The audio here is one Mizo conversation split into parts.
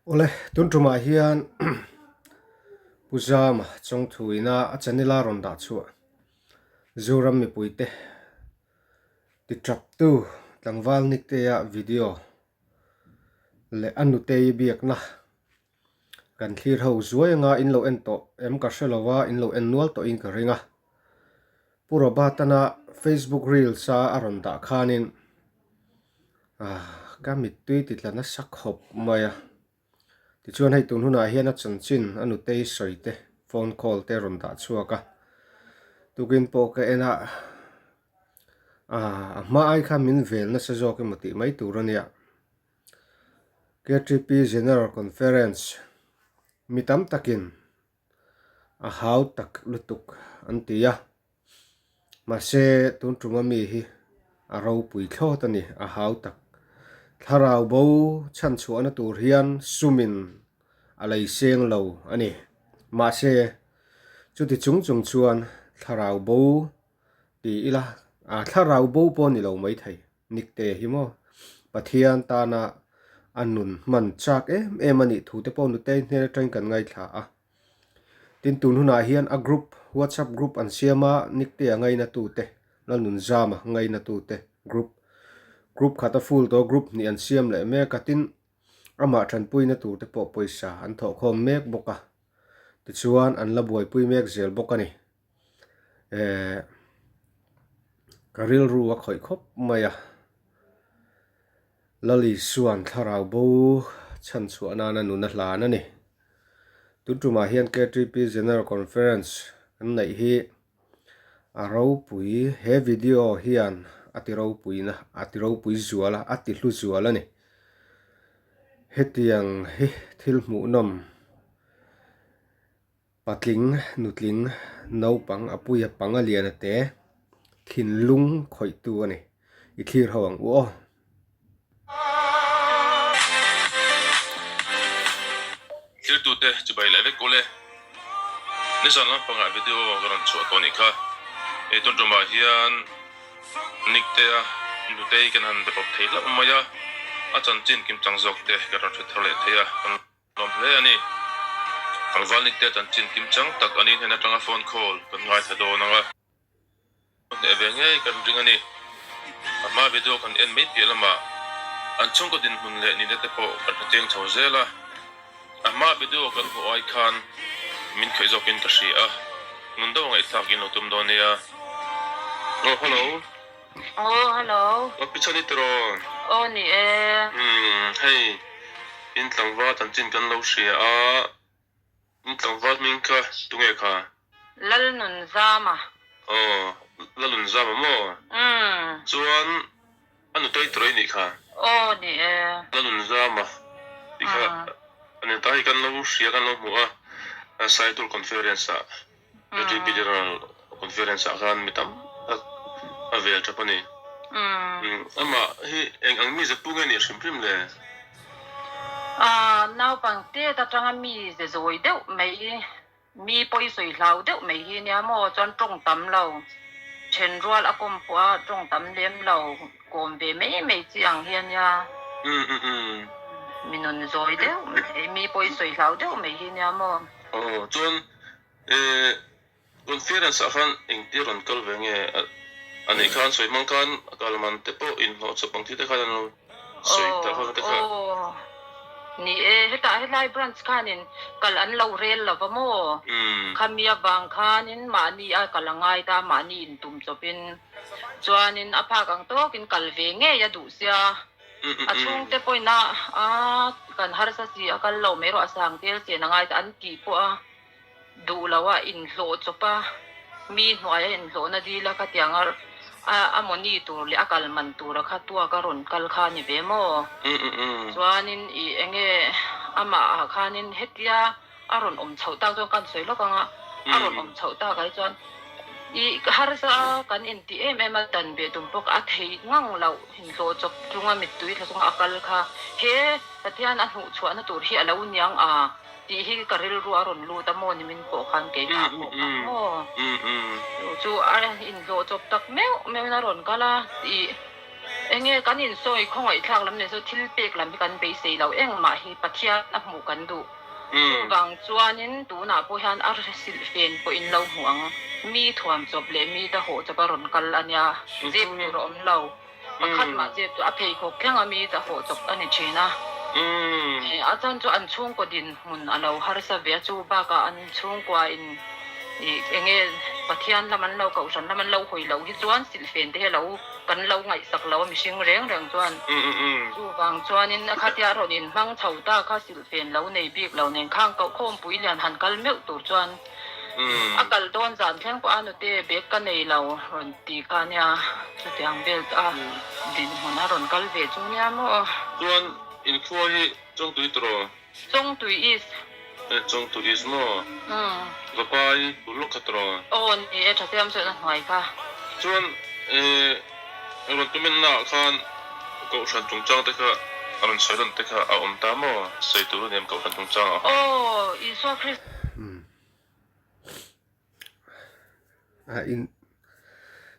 Awle, tun tumah hian Pu Zama Chawngthuina a channel a rawn dah chhuah Zoram mipuite ti taptu tlangval Niktea video leh a nutei biakna kan thlir ho zuai anga in lo en tawh em ka hre lo a, in lo en nual tawhin ka ring a. Pu Robert-ana Facebook reels a a rawn dah khanin ah ka mittui ti tla nasa khawp mai a. Tichuan hei tun hunah hian a chanchin a nutei sawi te phone call te a rawn dah chhuak a. Tukin pawh ka en a ah a hma ai khan min vel nasa zawk emaw tih mai tur a nia. KTP General Conference mi tam takin a hau tak lutuk an ti a, mahse tun tuma mi hi a ropui thlawt a ni, a hau tak. Thlarau bo chhanchhuahna tur hian sumin a lei seng lo a ni. Mahse chuti chung chung chuan thlarau bo ti ila, thlarau bo pawh a ni lo maithei. Nikte hi maw Pathian tana a nun hman chak em em a nih thu te pawh nutei hnen atangin kan ngaithla a. Tin tun hunah hian a group WhatsApp group an siam a, Niktea ngainatute, Lalnunzama ngainatute group group khat a full tawh group hnih an siam leh mek a, tin amah tanpuina tur te pawh pawisa an thawhkhawm mek bawk a, tichuan an la buaipui mek zel bawk a ni. Eh ka rilru a khawih khawp mai a, Lali Suan thlarau bo chhan chhuah nana nun a hlan a ni. Tun tumah hian KTP General Conference kan neih hi a ropui, he video hian a ti ropuina a ti ropui zual a, a ti hlu zual a ni. Hetiang hi thil hmuhnawm. Patling, nutling, naupang, a puia pang a lian a te, thinlung khawihtu a ni. I thlir ho ang u aw. Thiltute chibai leh vek ule. Nizan lampangah video ka rawn chhuah tawh nih kha. Hei tun tumah hian Niktea nutei kan han be pawp thei hlauh mai a, a chanchin kimchang zawk te kan rawn hre thar leh thei a. Nuam hle a ni. Tlangval Nikte chanchin kimchang tak a ni hnen atanga phone call kan ngaithla dawn ang a. Hneh ve ngei kan ring a ni. A hma video kan en mai piah lamah an chhungkaw dinhmun leh nihna te pawh kan hre chiang chho zel a. A hma video kan hmuh ai khan min khawih zawkin ka hria a. Ngun deuh a ngaihthlak in lo tum dawn nia. Aw hello. Aw hello. Aw pi chhan i tiraw? Aw ni e. Umm hei in tlangval chanchin kan lo hria a, in tlangval hming kha tunge kha? Lalnunzama. Aw Lalnunzama maw? Umm. Chuan a nutei tiraw i nih kha? Aw ni e. Lalnunzama tih kha a ni ta hi kan lo hria kan lo hmu a, Saitur Conference ah. KTP General Conference ah khan mi tam tak a vel tap a ni. Amah hi eng ang mize pu nge nih hrim hrim le? Naupang tet atanga mize zawi deuh mai, mi pawi sawi hlau deuh mai hi nia maw? Chuan tawng tam lo, then rual a kawm pawh a tawng tam lem lo, kawm ve mai mai chi ang hi a nia. Mi nun zawi deuh mai, mi pawi sawi hlau deuh mai hi nia maw? Aw, chuan Eh, conference ah khan engtia rawn kal ve nge a nih khan sawi hmang khan a kal man te pawh inhlawh chawp ang tih te khan an lo sawi ta kha te kha. Aw, ni e, hetah helai branch khanin kal an lo rel lo va maw? Khami avang khanin mahni a kal a ngai ta, mahni intum chawpin chuanin a phak ang tawkin kal ve ngei a duh sia. A chhungte pawhin a kan harsa si a kal lo mai erawh a sang tel chen a ngai ta an tih pawh a. Duh lo a inhlawh chawp a, mi hnuai a inhlawhna dil a khatiang a a money tur leh a kal man tur a kha tuak a rawn kal kha a ni ve maw? Chuanin i enge amah ah khanin hetia a rawn awm chhoh tak chuan kan sawi lawk ang a, a rawn awm chhoh tak ah hi chuan i harsa a kan intih em em a dan beh tum bawk a thei ngang loh inhlawh chawp chunga mittui tla chunga a kal kha he Pathian a hnuh chhuahna tur hi a lo niang a. Tih hi ka rilru a rawn lut a maw ni min pawh khan keimah pawh kha maw chu a inhlawh chawp tak meuh meuhin a rawn kal a tih. Enge kan insawi khawngaihthlak lam leh chu thil pek lam hi kan beisei lo engmah hi Pathian a hmuh kan duh. Chuvang chuanin tunah pawh hian a silhfen pawh in lo hmu ang. Mi thuam chawp leh mi ta hawh chawp a rawn kal a nia. Zep tur a awm lo. Pakhat mah zep chu a pheikhawk thleng a mi ta hawh chawp a ni thin a. A chan chu an chhungkaw dinhmun a lo harsa ve a, chu bakah an chhungkua in ih enge Pathian lam an lo kohhran lam an lo hawi loh hi chuan silhfen te hi a lo kan lo ngaihsak lo a mihring reng reng chuan. Chuvang chuanin a khatia rawn inhmang chho ta kha Fen lo nei bik lo nen khang koh khawmpui lian han kal meuh tur chuan a kal dawn zan thleng pawh a nute bag ka nei lo rawn ti kha nia chutiang vel a dinhmun a rawn kal ve chu nia maw. Chuan inkhua hi Chawngtui tawh? Chawngtui East. E Chawngtui East maw? Vapai bul lawk kha tawh? Aw ni e Thasiam chuan a hnuai kha. Chuan e Rawn tumenna ah khan Kohhran chungchang te kha a rawn sawi rawn te kha a awm ta maw? Sawi tur a ni em Kohhran chungchang ah khan? Aw, Isua Krista. A in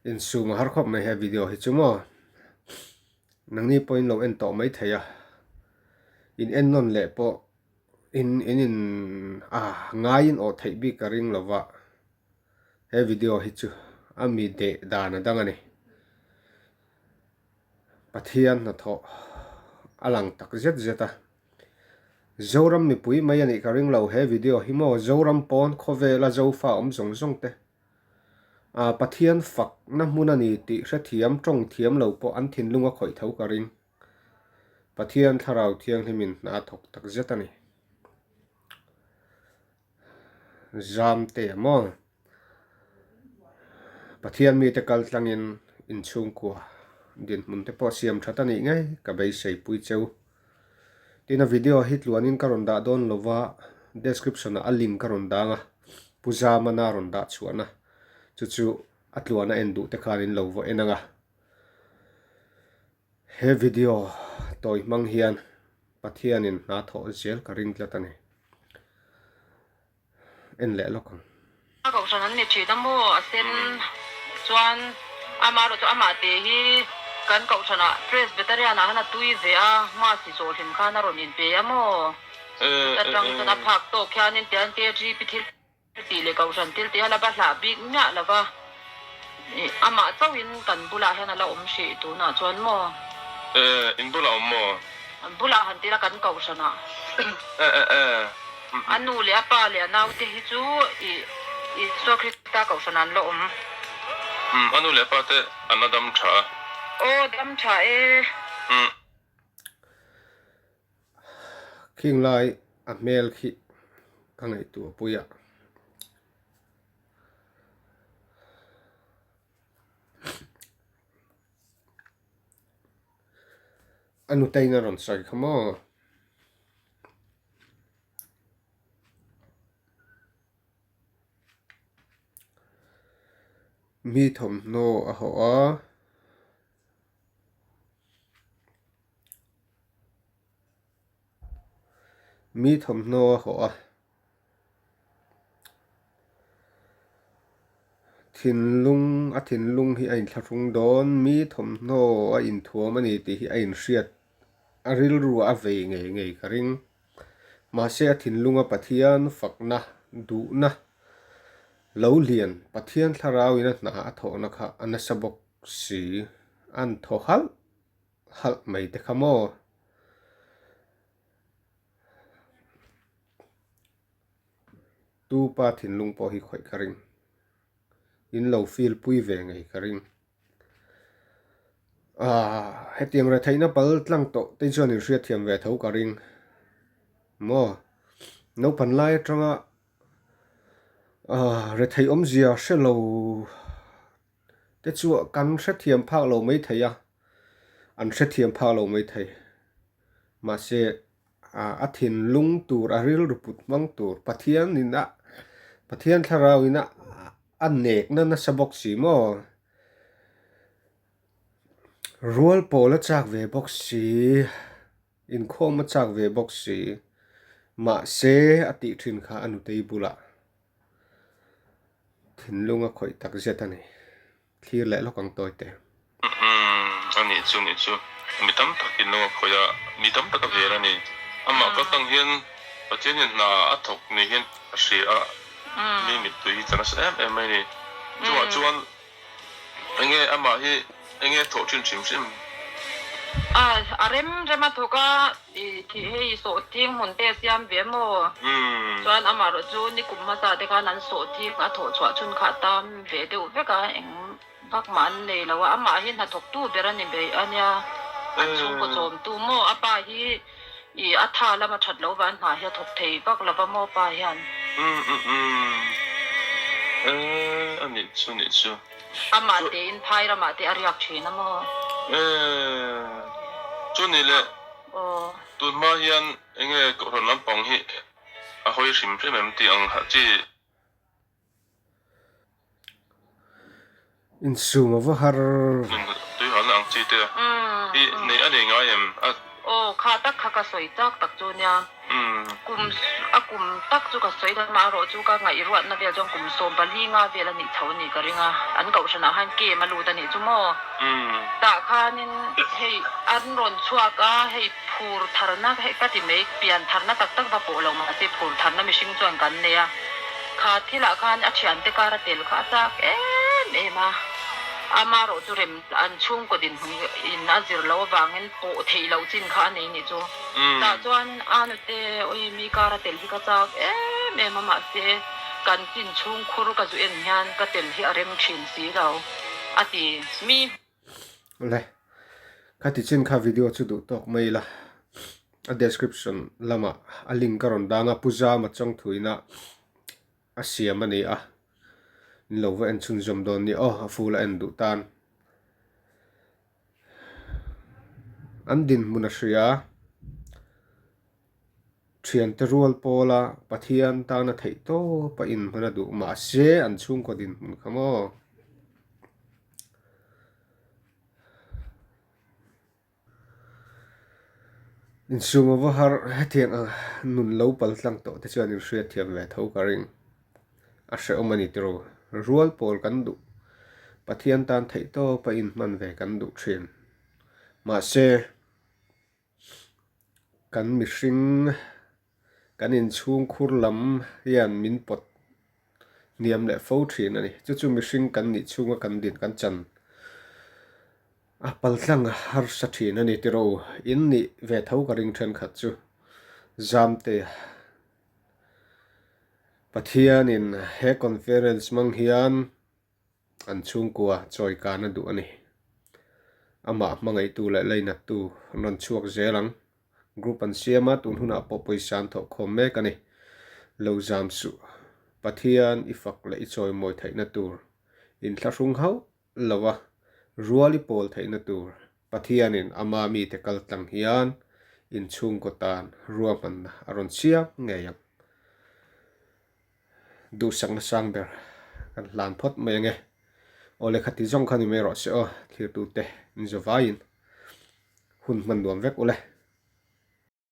insum a har khawp mai he video hi chu maw? Nangni pawh in lo en tawh mai thei a, in en nawn leh pawh in in in a ngaiin awh theih bik ka ring lova. He video hi chu a mi deh dan a dang a ni. Pathian hnathawh a lang tak zet zet a. Zoram mipui mai a nih ka ring lo he video hi maw Zoram pawn khawvela Zofa awm zawng zawng te ah Pathian fakna hmun a ni tih hrethiam tawng thiam lo pawh an thinlung a khawih tho ka ring. Pathian thlarau thianghlimin hna a thawk tak zet a ni. Zam te a maw? Pathian mite kal tlangin inchhungkua dinhmun te pawh siam that a nih ngei ka beisei pui cheu. Tin a video hi tluanin ka rawn dah dawn lova description ah a link ka rawn dang a, Pu Zamana rawn dah chhuahna chu chu a tluan a en duh te khan in lo vaw en ang a. He video tawi hmang hian Pathianin hna thawh zel ka ring tlat a ni. En leh lawk ang. A kohhran an ni thin a maw? A sen chuan ama erawh chu amah te hi kan kohhranah Presbyterian ah khan a tui ve a, Masi zawhhlim khan a rawn inpe a maw? Atang chuan a phak tawk hianin tian KGP thil Tih leh kohhran thil tih a la va hlah bik miah lo va, ih amah chauhin kan bulah hian a la awm hrih tunah chuan maw? E, in bulah awm maw? An bulah han tila kan kohhranah. E e e. A nu leh a pa leh a naute hi chu ih Isua Krista kohhranah an la awm. Umm, a nu leh a pa te an la dam tha a. Aw, dam tha e. Umm. Khing lai a hmel khi ka ngaihtuah pui a. A nuteiin a rawn sawi kha maw. Mi thawmhnaw a hawh a. Mi thawmhnaw a hawh a, thinlung a thinlung hi a inthlahrung dawn, mi thawmhnaw a inthuam a ni tih hi a inhriat a rilru a vei ngei ngei ka ring. Mahse a thinlunga Pathian fakna duhna lo lian Pathian thlarauin a hna a thawhna kha a nasa bawk si, an thaw halh halh mai te kha maw? Tu pa thinlung pawh hi khawih ka ring. In lo feel pui ve ngei ka ring. Aaa hetiang retheihna pal tlang tawh te chuan in hriatthiam ve tho ka ring. Maw? Naupang lai atanga aaa retheih awmzia hre lo te chu kan hrethiam phak lo mai thei a, an hrethiam phak lo mai thei. Mahse, a thinlung tur, a rilru put hmang tur Pathian in a, Pathian thlarau in a a nekna nasa bawk si maw? Rual pawl a chak ve bawk si, inkhawm a chak ve bawk si, mahse a tih thin kha a nutei bulah. Thinlung a khawih tak zet a ni. Thlir leh lawk ang tawi te. Umm a nih. chu nih chu. Mi tam tak in lo a khawih a, mi tam tak a vel a ni. Amah kal tang hian Pathian hian hna a thawk ni hian a hria a, mi mittui hi tla nasa em em mai a ni. Chungah chuan enge amah hi enge thawh thin hrim hrim? A, a rem rem a thawk a, i hei sawhthing hmun te a siam ve maw? Chuan amaherawh chu nikum hmasa te khan an sawhthing a thawh chhuah chhun kha a tam ve deuh vek a, eng Vak mah an nei lo a, amah hi hnathawktu ber a ni bei a nia, an chhungkaw chawmtu maw a pa hi i a tha lama that lo va an hna hi a thawk thei vak lo va maw pa hian. Umm umm umm eh a nih chu nih chu. Amah tein phai ramah te a riak thin a maw. Eh chu ni le tun hma hian enge kohhran lampang hi a hawi hrim hrim em tih ang chi. Insum a va har. Tui halna ang chi te hi nei a nei ngai em a. Aw kha tak kha ka sawi chak tak chu nia. Kum a kum tak chu ka sawi ta marawh chu ka ngaihruatna vel chuan kum 14 nga vel a nih chho a nih ka ring a. An kohhranah khan kem a lut a nih chu maw. Tah khanin hei an rawn chhuak a hei phur tharna hei ka ti mai pian tharna tak tak va pawh lo mahse phur tharna mihring chuan kan nei a. Kha thilah khan a thiante kar a tel kha a chak em em a, amarawh chu rem an chhungkaw dinhmun in a zir loh avangin pawh theih loh chin kha a nei nih chu. Tah chuan a nute awi mi kar a tel hi ka chak em em a mahse kan chin chhungkhur ka zu en hian ka tel hi a rem thin si lo a ti mi. Le, kha ti chin kha video chu duh tawk mai ila, a description lamah a link a rawn dang a, Pu Zama chawngthuina a siam a ni a, in lo va en chhunzawm dawn ni aw, a full a en duh tan. An dinhmun a hria, thiante rual pawla Pathian tana theih tawp a inhman a duh mahse an chhungkaw dinhmun kha maw. Insum a va har hetiang ang nun lo pal tlang tawh te chuan inhriatthiam ve tho ka ring. A hrehawm a ni tiraw. Rual pawl kan duh. Pathian tan theih tawp a inhman ve kan duh thin. Mahse. Kan mihring kan inchhungkhur lam hian min pawt hniam leh fo thin a ni. Chu chu mihring kan nih chhunga kan din kan chan a paltlang a harsa thin a ni tiraw in nih ve tho ka ring thenkhat chu Zamte Pathianin he conference hmang hian An chhungkua chawi kan a duh a ni. Amah hmangaihtu leh lainattu an rawn chhuak zel ang. Group an siam a, tun hunah pawh pawisa an thawh khawm mek a ni. Lo zam suh. Pathian i fak leh i chawimawi theihna tur inthlahrung hauh lo a, rual i pawl theihna tur Pathianin ama mite kal tlang hian inchhungkaw tan ruahmanna a rawn siam ngei ang. Duhsakna sang ber kan hlan phawt mai ange. Aw lehkha ti zawng kha ni mai rawh se aw, thirtute in zawvaiin hun hman nuam vek ule.